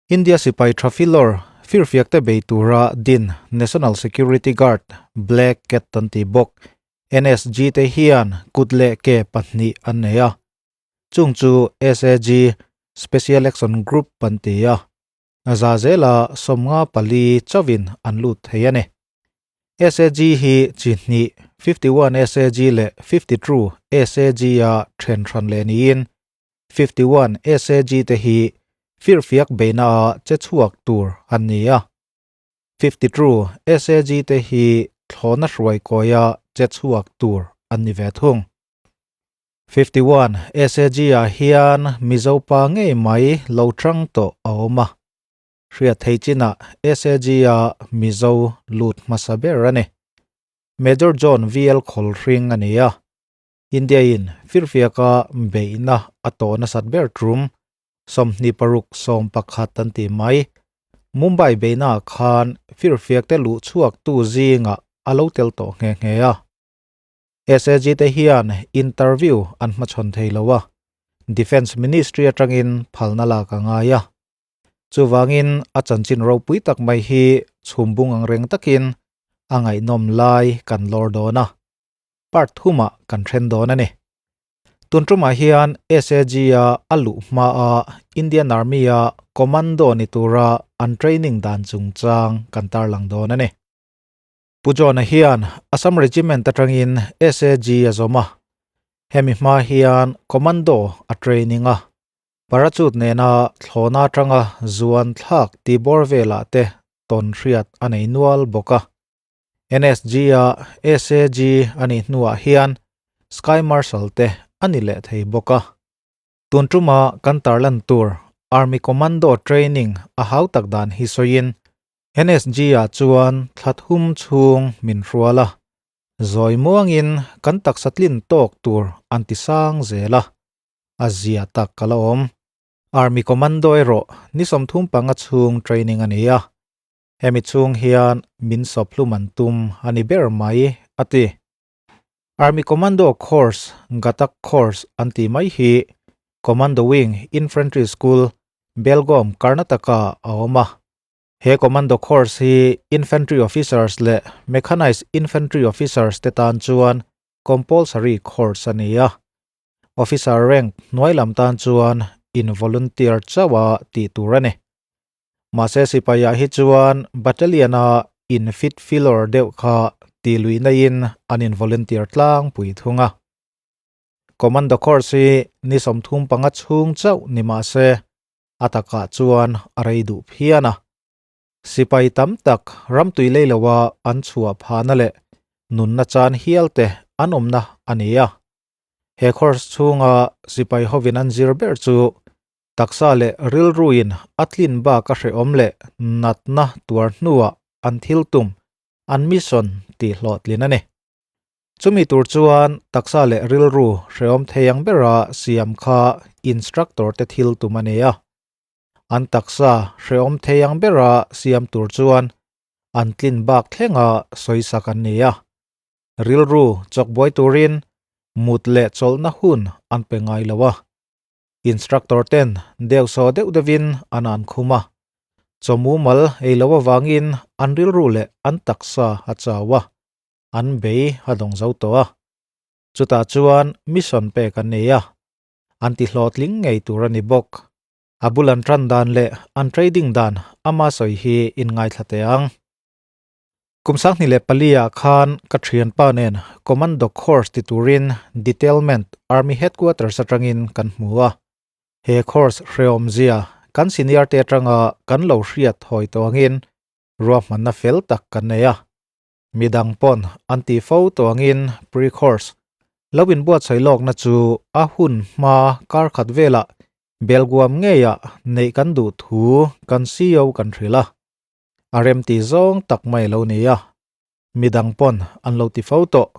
India sipai tha filawr firfiakte bei tura din National Security Guard, Black Cat an ti bawk, NSG te hian kut leh ke pahnih an nei a, chung chu SAG, Special Action Group, an ti a, za zela 54 chauhin an lut thei a ni. SAG hi chi hnih, 51 SAG leh 52 SAG a then hran leh niin 51 SAG te hi firfiak beihna ah che chhuak tur an ni a, 52 SAG te hi thlawhna hruai kawia che chhuak tur an ni ve thung. 51 SAG ah hian Mizo pa ngei mai lo tang tawh a awm a, hriat thei chinah SAG a Mizo lut hmasa ber a ni. Major John VL Khawlhring a ni a, India in firfiaka beihna a tawh nasat ber tum 26 11 an ti mai. Mumbai beihnaah khan firfiakte luh chhuaktu zingah a lo tel tawh nghe nghe a. SAG te hian interview an hmachhawn thei lo a, Defence Ministry atangin phalna lak a ngai a. Chuvangin a chanchin ropui tak mai hi chhumbung angreng takin a ngaihnawm lai kan lawr dawn a. Part thumah kan then dawn a ni. Tun tumah hian SAG a a luh hmaa Indian Army a Commando ni tura an training dan chungchang kan tarlang dawn a ni. Pu John-a hian Assam Regiment atangin SAG a zawm a, hemi hma hian Commando a training a, parachute nena thlawhna atanga zuan thlak tih bawr velah te tawn hriat a nei nual bawk a. NSG a SAG a nih hnuah hian Sky Marshal te a ni leh thei bawk a. Tun tuma kan tarlan tur Army Commando Training a hau tak dan hi sawiin NSG ah chuan thla thum chhung min hrual a, zawi muangin kan taksa tlin tawk tur an ti sang zel a, a zia tak ka la awm. Army Commando erawh ni 35 chhung training a ni a, Hemi chhung hian min sawphlum an tum a ni ber mai, a ti. Army Commando Course, Ghatak Course an tih mai hi Commando Wing Infantry School, Belgaum, Karnataka a awm a. He Commando Course hi Infantry Officers leh Mechanized Infantry Officers te tan chuan compulsory course a ni a. Officer rank hnuai lam tan chuan in volunteer chauha tih tur a ni. Mahse sipaiah hi chuan battalion-a in fit filawr deuh kha ti lui naiin an in volunteer tlangpui thung a. Commando course hi ni 35 chhung chauh ni mahse a takah chuan a rei duh phian a. Sipai tam tak ramtui lei loa an chhuah phahna leh nunna chan hial te an awmna a ni a. He course chhunga sipai hovin an zir ber chu Taksa leh rilruin a tlin bak a hrehawm leh natna tuar hnuah an thil tum, an mission tih hlawhtlin a ni. Chumi tur chuan taksa leh rilru hrehawm thei ang bera siam kha instructor te thil tum a ni a. An taksa hrehawm thei ang bera siam tur chuan an tlin bak thlenga sawisak an ni a. Rilru chawkbuai turin mut leh chawlhna hun an pe ngai lo a. Instructor ten deuh saw deuh deuhin an an khum a, chaw mumal ei lo avangin an rilru leh an taksa a chau a, an bei a dawng zo tawh a. Chutah chuan mission pek an nei a, an ti hlawhtling ngei tur a ni bawk. A bul an tan dan leh an trading dan ama sawi hi in ngaithla teh ang. Kum 2004 ah khan ka thianpa nen Commando Course ti turin Detailment Army Headquarters atangin kan hmu a. He course hrehawmzia kan senior te atanga kan lo hriat hawi tawh angin ruahmanna fel tak kan nei a. Midang pawn an ti fo tawh angin pre-course lo inbuatsaih lawkna chu a hun hma kar khat velah Belguam ngeiah neih kan duh thu kan CEO kan hrilh a. A rem ti zawng tak mai lo ni a, midang pawn an lo ti fo tawh.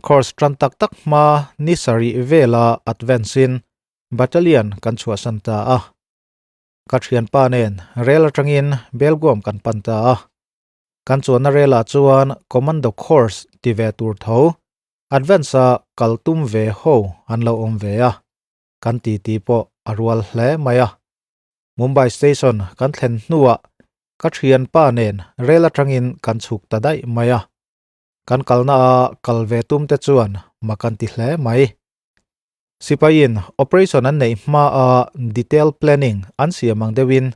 Course tan tak tak hma ni sarih vela advance in battalion kan chhuahsan ta a. Ka thianpa nen rel atangin Belguam kan pan ta a. Kan chuanna relah chuan commando course ti ve tur tho advance a kal tum ve ho an lo awm ve a, kan titi pawh a rual hle mai a. Mumbai station kan thlen hnuah ka thianpa nen rel atangin kan chhuk ta daih mai a. Kan kalna a kal ve tum te chuan mak an ti hle mai. Sipaiin operation an neih hma a detail planning an siam ang deuhin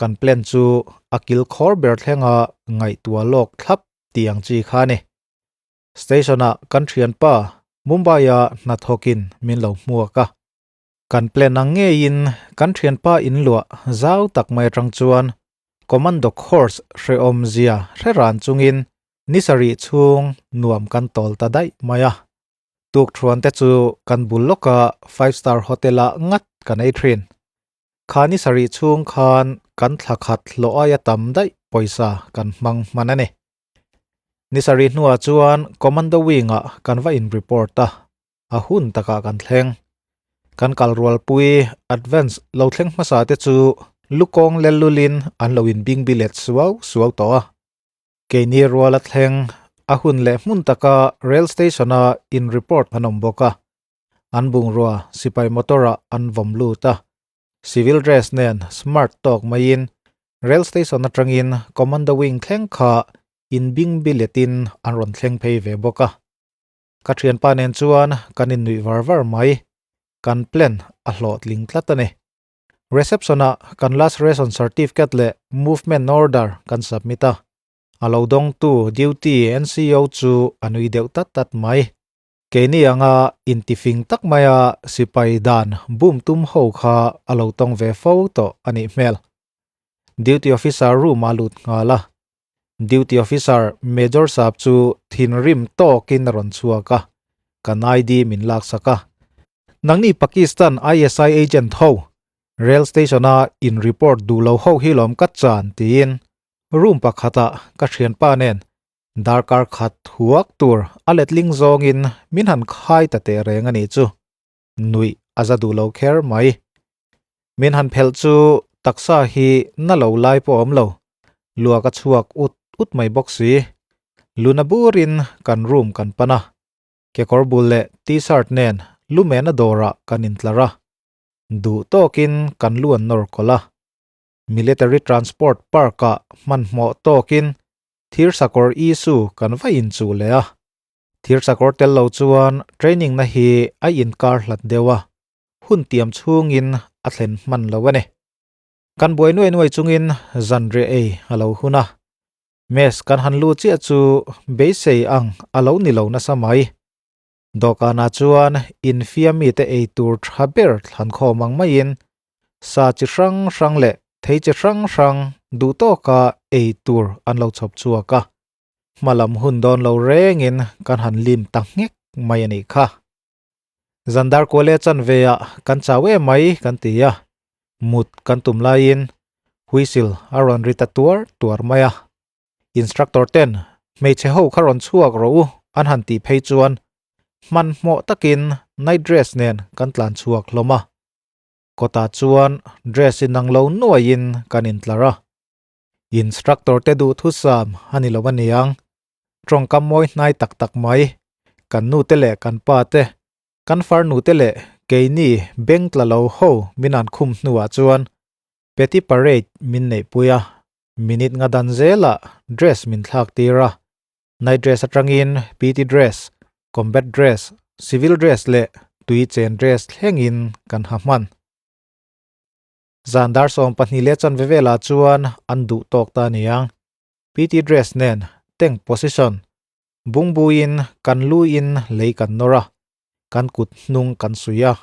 kan plan chu a kil khawr ber thlenga ngaihtuah lawk thlap tih ang chi kha a ni. Station-ah kan thianpa Mumbai-a hnathawkin min lo hmuak a. Kan plan ang ngeiin kan thianpa inluah zau tak mai atang chuan Commando Course hrehawm zia hre ran chungin ni sarih chhung nuam kan tawl ta daih mai a. Tukthuan te chu kan bul lawka Five Star Hotel-ah ngat kan ei thin. Kha ni sarih chhung khan kan thla khat hlawh aia tam daih pawisa kan hmang hman a ni. Ni sarih hnuah chuan Commando Wing-ah kan va in report a, a hun takah kan thleng. Kan kal rualpui advance lo thleng hmasa te chu lukawng lellulin an lo inbing bilet suau suau tawh a. Keini ruala thleng a hun leh hmun taka rail station-a in report an awm bawk a. An bungrua sipai motor-ah an vawm lut a. Civil dress nen smart tawk maiin rail station atangin commando wing thleng kha inbing biletin an rawn thleng phei ve bawk a. Ka thianpa nen chuan kan innuih var var mai. Kan plan a hlawhtling tlat a ni. Reception-ah kan last ration certificate leh movement order kan submit a. A lo dawngtu duty NCO chu a nui deuh tat tat mai. Keini anga intifing tak maia sipai dan bum tum ho kha a lo tawng ve fo tawh a nih hmel. Duty officer room a lut nghal a. Duty officer Major Sap chu thinrim tawkin a rawn chhuak a, kan ID min laksak a. Nangni Pakistan ISI agent ho, rail station-a in report duh lo ho hi lawm ka chan tiin room pakhatah ka thianpa nen darkar khat thuak tur a letling zawngin min han khai ta teh reng a nih chu. Nuih a za duh lo kher mai. Min han phelh chu taksa hi na lo lai pawh a awm lo, luak a chhuak ut ut mai bawk si. Luna burin kan room kan pan a, kekawr bul leh t-shirt nen lumena dawrah kan intlar a, duh tawkin kan lu an nawr kawlh a. Military Transport Park-ah hmanhmawh tawkin thirsakawr issue kan va inchuh leh a. Thirsakawr tel lo chuan training na hi a inkar hlat deuh a, hun tiam chhungin a thlen hman lo a ni. Kan buai nuai nuai chungin zanriah ei a lo hun a. Mess kan han lu chiah chu beisei ang a lo ni lo nasa mai. Dawhkanah chuan infiamite ei tur tha ber thlan khawm ang maiin sa chi hrang hrang leh thei chi hrang hrang duh tawka ei tur an lo chhawp chhuak a. Hma lam hun dawn lo rengin kan han lim ta nghek mai a nih kha. Zandar kuale chanve ah kan chau em mai kan ti a, mut kan tum laiin whistle a rawn ri ta tuar tuar mai a. Instructor ten hmeichhe ho kha rawn chhuak rawh u an han tih phei chuan hmanhmawh takin night dress nen kan tlan chhuak hlawm a. Kawtah chuan dress inang lo nuaiin kan intlar a. Instructor te duhthusam a ni lo aniang. Tawngkam mawi hnai tak tak mai. Kan nu te leh kan pa te, kan farnu te leh keini beng tla lo ho min an khum hnuah chuan Petty Parade min neihpui a, minute nga dan zelah dress min thlak tir a. Night dress atangin PT dress, combat dress, civil dress leh tui chen dress thlengin kan ha hman. Zan dar 22 leh chanve velah chuan an duh tawk ta aniang. PT dress nen tank position bungbuin kan luin lei kan nawr a, kan kut hnung kan suih a.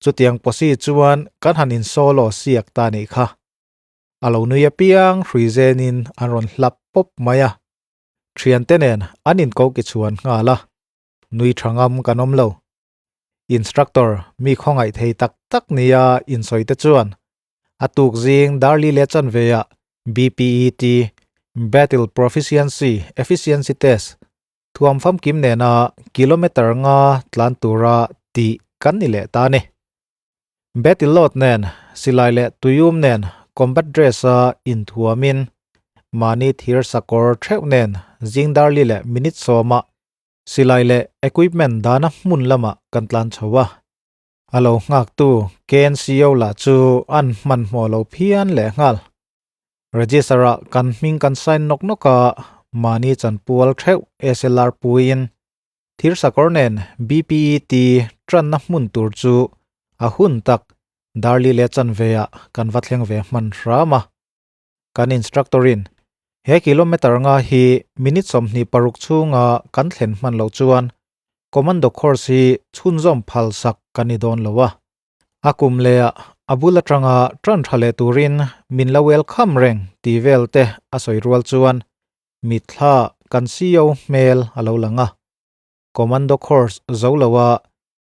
Chutiang posi chuan kan han in solo siak ta nih kha. A lo nui apiang hrui zenin an rawn hlap pawp mai a. Thiante nen an inko ki chhuan nghal a, nui tha ngam kan awm lo. Instructor mi khawngaih thei tak tak nia insawi te chuan a tuk zing darli leh chanve ah BPET, Battle Proficiency Efficiency Test, thuam famkim nena kilometer nga tlan tura tih kan ni leh ta a ni. Battle load nen, silai leh tuium nen combat dress a inthuamin mahni thir sakawr theuh nen zing darli leh minute sawmah Silai leh equipment dana hmun lamah kan tlan chho a. A lo nghaktu KNCO lah chu an hmanhmawh lo phian lehnghal. Register-ah kan hming kan sign nawk nawk a, mahni chanpual theuh SLR puiin thirsakawr nen BPET tanna hmun tur chu a hun tak Darli leh chanveah kan va thleng ve hman hram a. Kan instructor-in he kilometre nga hi minute 26 chhunga kan thlen hman loh chuan commando course hi chhunzawm phal sak kan ni dawn lo a. A kum lehah a bul atanga tan tha leh turin min la welcome reng tih vel te a sawi rual chuan mitthla kan CEO hmel a lo lang a. Commando course zo loa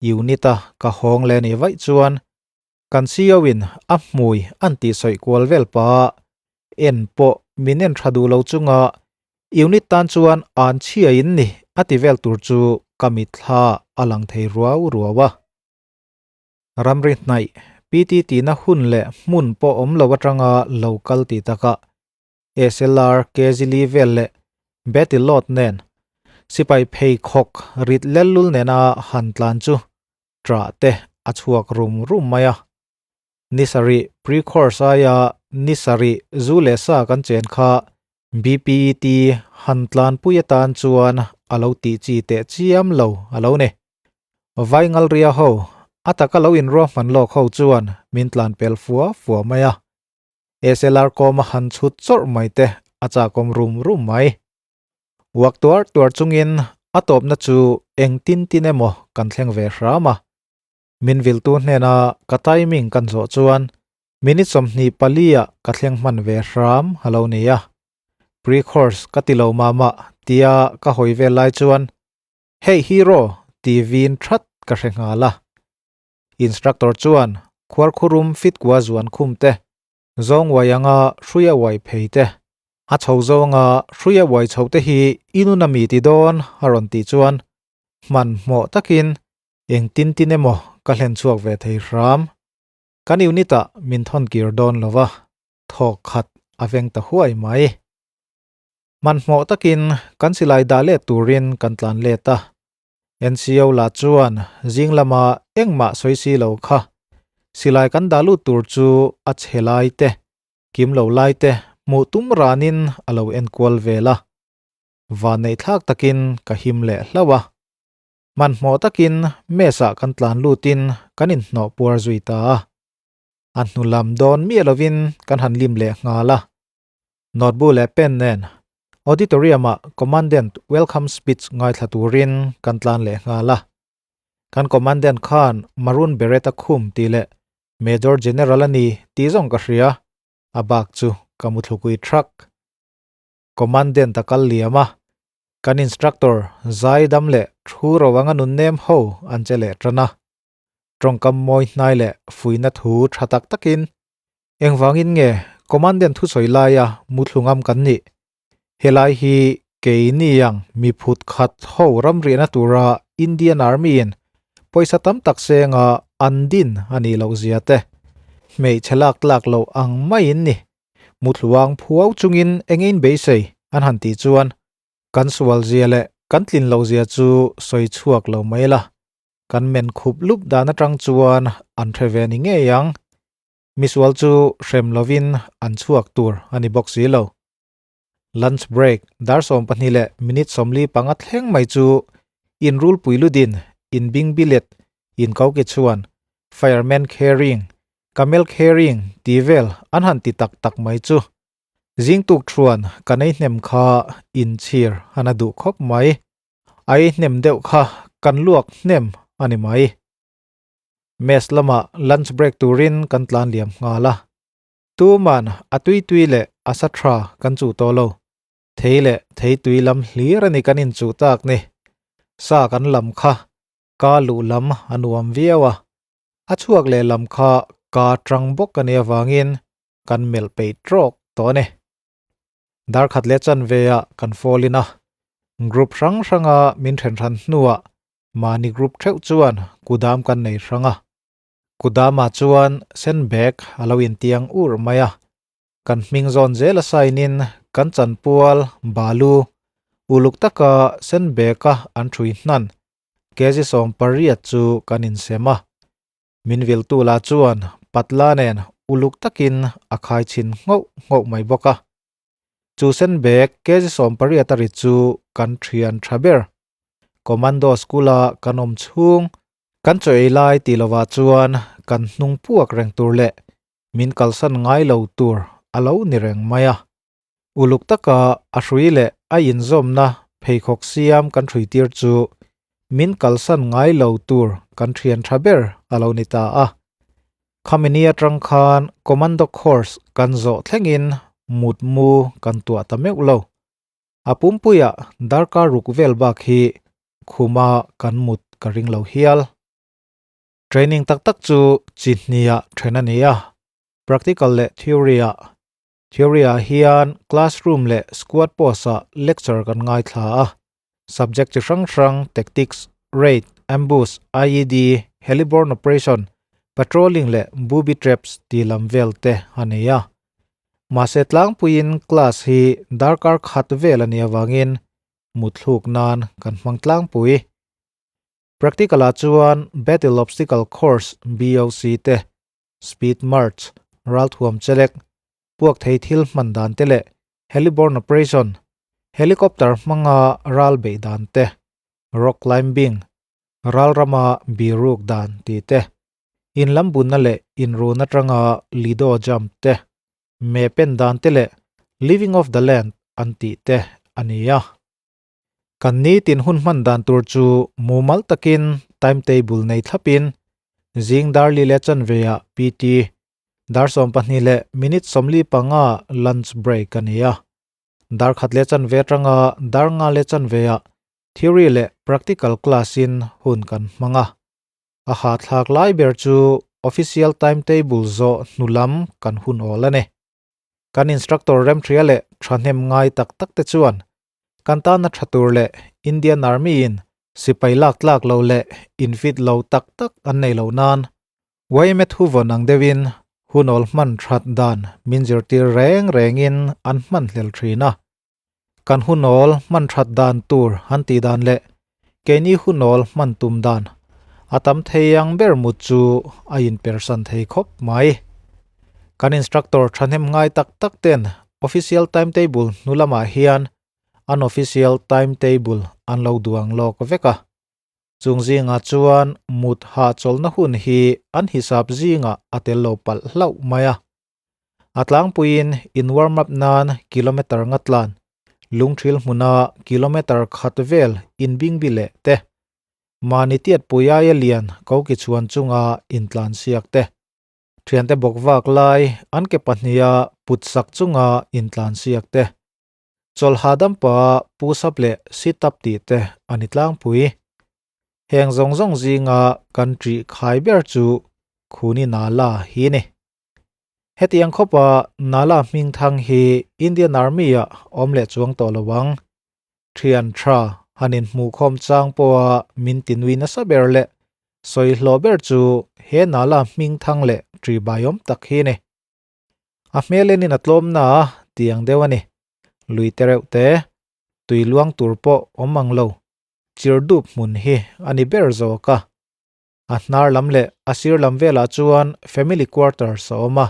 unit-a ka hawng leh nih vaih chuan kan CEO in a hmui an tih sawi kual vel pah en pawh min en tha duh lo chunga unit tan chuan an chhia in ni a ti vel tur chu ka mitthla a lang thei ruau ruau a. Ramri hnaih PTT na hun leh hmun pawh awm lo atanga lo kal tih takah SLR Kezili vel leh Betty Lott nen sipai pheikhawk rit lellul nena han tlan chu ṭah te a chhuak rum rum mai a. Ni sarih pre-course aia ni sarih zu leh sa kan chen kha BPET han tlanpui atan chuan a lo tih chi teh chiam lo a lo ni. Vaingalria ho a taka lo inruahman lawk ho chuan min tlan pel fua fua mai a. SLR kawma han chhut chawrh mai te a chakawm rum rum mai. Uak tuar tuar chungin a tawpna chu eng tin tin emaw kan thleng ve hram a. Min viltu hnena ka timing kan zawh chuan minute 24 ah ka thleng hman ve hram a lo ni a. Pre-course ka ti lo mah mah tia ka hawi vel lai chuan Hey hero ti vin that ka hre nghal a. Instructor chuan khuarkhurum fit kua zuan khum te, zawng uai anga hruia uai phei te, a chho zawnga hruia uai chho te hi i nun a mi ti dawn a rawn tih chuan hmanhmawh takin eng tin tin emaw ka hlen chhuak ve thei hram. Kan unit ah min thawn kir dawn lo va, thawk khat a veng ta huai mai. Hmanhmawh takin kan silai dah let turin kan tlan let a. NCO lah chuan zing lama engmah sawi si lo kha silai kan dah lut tur chu a chhe lai te, kim lo lai te hmuh tum ranin a lo enkual vel a. Vanneih thlak takin ka him leh hlauh a. Hmanhmawh takin mess ah kan tlan lutin kan inhnawh puar zui ta a. A hnu lam dawn miah lovin kan han lim leh nghal a. Notebook leh pen nen auditorium ah Commandant welcome speech ngaithla turin kan tlan leh nghal a. Kan Commandant khan Maroon Beret a khum tih leh Major General a ni tih zawng ka hria, a bak chu ka mu thlukui thrak. Commandant a kal liam a, kan instructor zaidam leh thu ro anga nun nem ho an che leh tan a. Tawngkam mawi hnai leh fuihna thu tha tak takin engvangin nge Commandant thusawi laia muthlungam kan nih? Helai hi keini ang mi phut khat ho ramriahna tura Indian Army in pawisa tam tak senga an din a nih loh zia te, hmeichhe lak tlak loh ang maiin ni. Muthluang phuau chungin eng in beisei an han tih chuan kan sual zia leh kan tlin loh zia chu sawi chhuak lo mai la. Kan men khup lup dan atang chuan an hre ve ni ngei ang. Misual chu hrem lovin an chhuak tur a ni bawk si lo. Lunch break dar 12 leh minute 45 thleng mai chu in rulpui ludin, in bing bilet, in koki chuan fireman carrying, camel carrying tih vel an han ti tak tak mai chu. Zing tuk thuan kan ei hnem kha inchhir a na duh khawp mai. A ei hnem deuh kha kan luak hnem a ni mai. Mess lamah lunch break turin kan tlan liam nghal a. Tuman a tui tui leh a sa tha kan chuh tawh lo. Thei leh thei tui lam hlir a ni kan inchuh tak ni. Sa kan lam kha ka luh lam a nuam viau a. A chhuak leh lam kha ka tang bawk a nih avangin kan melh peih trawk tawh a ni. Dar khat leh chanve ah kan fall in a. Group hrang hranga min then hran hnuah mahni group theuh chuan kudam kan nei hrang a. Kudamah chuan sen bag a lo intiang ur mai a. Kan hming zawn zel a sign in kan chanpual balu uluk taka sen bag a an thui hnan kg 18 chu kan insem a. Min viltu lah chuan patla nen uluk takin a khai chhin nghauh nghauh mai bawk a. Chu sen bag kg 18 a ri chu kan thian tha ber. Commando school a kan awm chhung kan chaw ei lai tih lovah chuan kan hnung puak reng tur leh min kalsan ngai lo tur a lo ni reng mai a. Uluk taka a hrui leh a inzawmna pheikhawk siam kan hrui tir chu min kalsan ngai lo tur kan thian tha ber a lo ni ta a. Khami ni atang khan Commando course kan zawh thlengin mutmu kan tuah ta meuh lo. A pumpuiah darkar ruk vel bak hi khuma kan mut ka ring lo hial. Training tak tak chu chi hniah then a ni a, practical leh theory ah. Theory ah hian classroom leh squad post ah lecture kan ngaithla a, subject chi hrang hrang tactics, raid, ambush, IED, heliborne operation, patrolling leh booby traps tih lam vel te a nei a. Mahse tlangpuiin class hi darkar khat vel a nih avangin mutthluk nan kan hmang tlangpui. Practical ah chuan Battle Obstacle Course, BOC, te, Speed March, ralthuam chelek, puak thei thil hman dan te leh Heliborne Operation, helicopter hmanga ral beih dan te, Rock Climbing, ral rama biruk dan tih te, In lam bunna leh in run atanga Lido jump te, me pen dan te leh Living off the land an tih te a ni a. Kan nitin hun hman dan tur chu mumal takin timetable nei thlapin zing dar li leh chanve ah PT, dar 12 leh minute 45 lunch break a ni a. Dar khat leh chanve atanga dar nga leh chanve ah theory leh practical class in hun kan hmang a. A hahthlak lai ber chu official timetable zawh hnu lam kan hun awl a ni. Kan instructor remhria leh thahnem ngai tak tak te chuan kan tana tha tur leh Indian Army in sipai lak tlak lo leh infit lo tak tak an nei lo nan yma thuvawn ang deuhin hunawl hman that dan min zirtir reng rengin an hman hlel thin a. Kan hunawl hman that dan tur han tih dan leh keini hunawl hman tum dan a tam thei ang ber mut chu a inpersan thei khawp mai. Kan instructor thahnem ngai tak tak ten official timetable hnu lamah hian unofficial timetable an lo duang lawk vek a. Chung zingah chuan mut hahchawlhna hun hi an hisap zingah a tel lo palh hlauh mai a. A tlangpuiin in warm up nan kilometer nga tlan, lungthil hmuna kilometer khat vel inbingbi leh te, mahni tiat puiaia lian koki chhuan chunga intlan siak te, thiante bawk vak lai an ke pahniha put sak chunga intlan siak te, chawlh hahdam pah push up leh sit up tih te a ni tlangpui. Heng zawng zawng zinga kan ṭih khai ber chu Khuni Nala hi a ni. Hetiang khawpa Nala hming thang hi Indian Army ah awm leh chuang tawh lo ang. Thian tha han inhmuhkhawm chang pawha min ti nui nasa ber leh sawi hlawh ber chu he Nala hming thang leh ṭi baiawm tak hi a ni. A hmel enin a tlawm na a tiang deuh a ni. Lui te reuh te, tui luang tur pawh awm ang lo, chir dup hmun hi a ni ber zawk a. A hnar lam leh a sir lam velah chuan family quarters a awm a.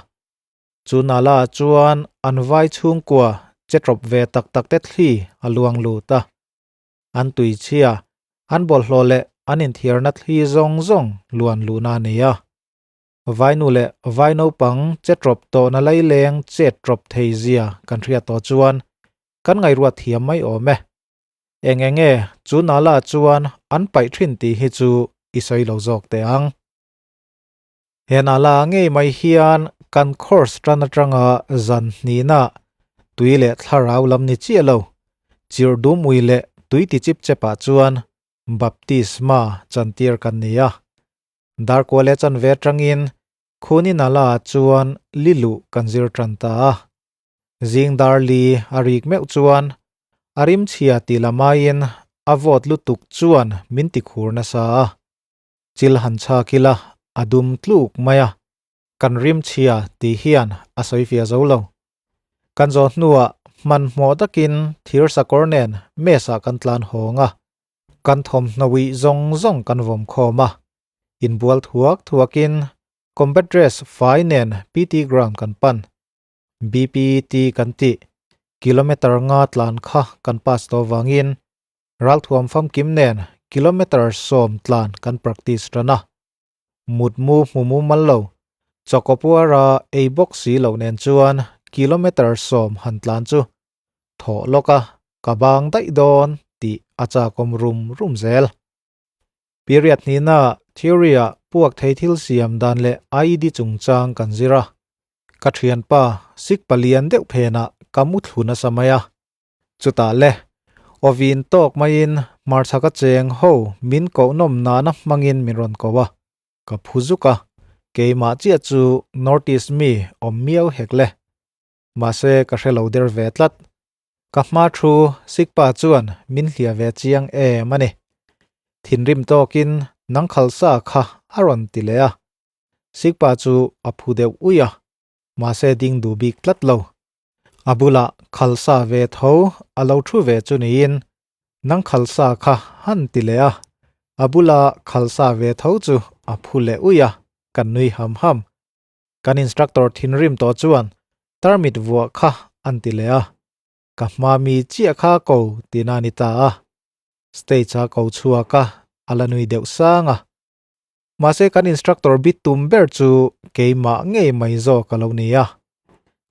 Chu nala ah chuan an vai chhungkua che tawp ve tak tak te thli a luang lut a. An tuichhia, an bawlhhlawh leh an inthiarna thli zawng zawng luan luhna a ni a. Vainu leh vai naupang che tawp tawhna laileng chet tawp thei zia kan hriat tawh chuan kan ngaihruat thiam mai awm e. Eng eng nge chu nala chuan an paih thin tih hi chu i sawi lo zawk teh ang. He nala ngei mai hian kan course tan atanga zan hnihna tui leh thlarau lam ni chiah lo, chirh dum ui leh tui ti chip chep ah chuan baptisma chantir kan ni a. Darkua leh chanve atangin khuni nala ah chuan liluh kan zir tan ta a. Zing dar li a rik meuh chuan a rim chhia tih lam aiin a vawt lutuk chuan min ti khur nasa a. Chil han chhak ila a dum tluk mai a, kan rim chhia tih hian a sawi fiah zo lo. Kan zawh hnuah hmanhmawh takin thir sakawr nen mess ah kan tlan hawng a, kan thawmhnaw uih zawng zawng kan vawm khawm a. Inbual thuak thuakin combat dress fai nen PT ground kan pan. BPT kan tih kilometre nga tlan kha kan pass tawh vangin ralthuam famkim nen kilometre 10 tlan kan practice tan a. Mutmu hmu mumal lo, chawkawpuara ei bawk si loh nen chuan kilometre 10 han tlan chu thawh lawk a, ka bang daih dawn tih a chakawm rum rum zel. Period hnihna theory-ah puak thei thil siam dan leh IED chungchang kan zir a. Ka thianpa sik palian deuh phenah ka mu thlu nasa mai a. Chutah le, awin tawk maiin hmarchhaka cheng ho min koh nawm nana hmangin min rawn ko a. Ka phu zuk a, keimah chiah chu North East mi awm miau hek le. Mahse ka hre lo der ve tlat. Ka hma thu Sikpa chuan min hliah ve chiang em a ni. Thinrim tawkin nang khalsa kha a rawn ti leh a. Sikpa chu a phu deuh uih a, mahse ding duh bik tlat lo. A bulah khalsa ve tho a lo thu ve chu niin nang khalsa kha han ti leh a. A bula khalsa ve tho chu a phu leh uih a, kan nui ham ham. Kan instructor thinrim tawh chuan tarmit vuah kha an ti leh a, ka hma mi chiah kha ko tina ni ta a. Stage a ko chhuak a, a la nui deuh sang a. Mahse kan instructor bit tum ber chu keimah ngei mai zawk a lo ni a.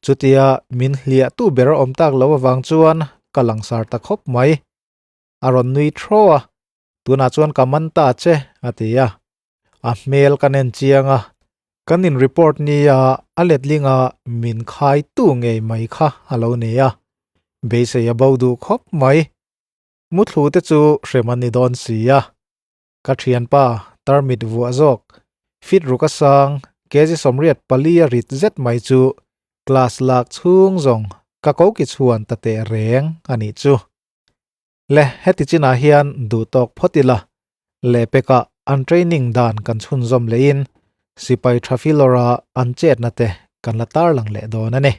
Chutia min hliah tu ber a awm tak lo avang chuan ka langsar ta khawp mai. A rawn nui thaw a, tunah chuan ka man ta che a ti a. A hmel kan en chiang a, kan in report nia a letlinga min khai tu ngei mai kha a lo ni a, beisei a bo duh khawp mai. Muthlu te chu hrem an ni dawn si a. Ka thianpa tarmit vuah zawk, fit ruk a sang, kg 84 a rit zet mai chu class lak chhung zawng ka ko ki chhuan ta teh reng a nih chu. Le heti chinah hian duh tawk phawt ila, lehpekah an training dan kan chhunzawm lehin sipai tha filawra an chetna te kan la tarlang leh dawn a ni.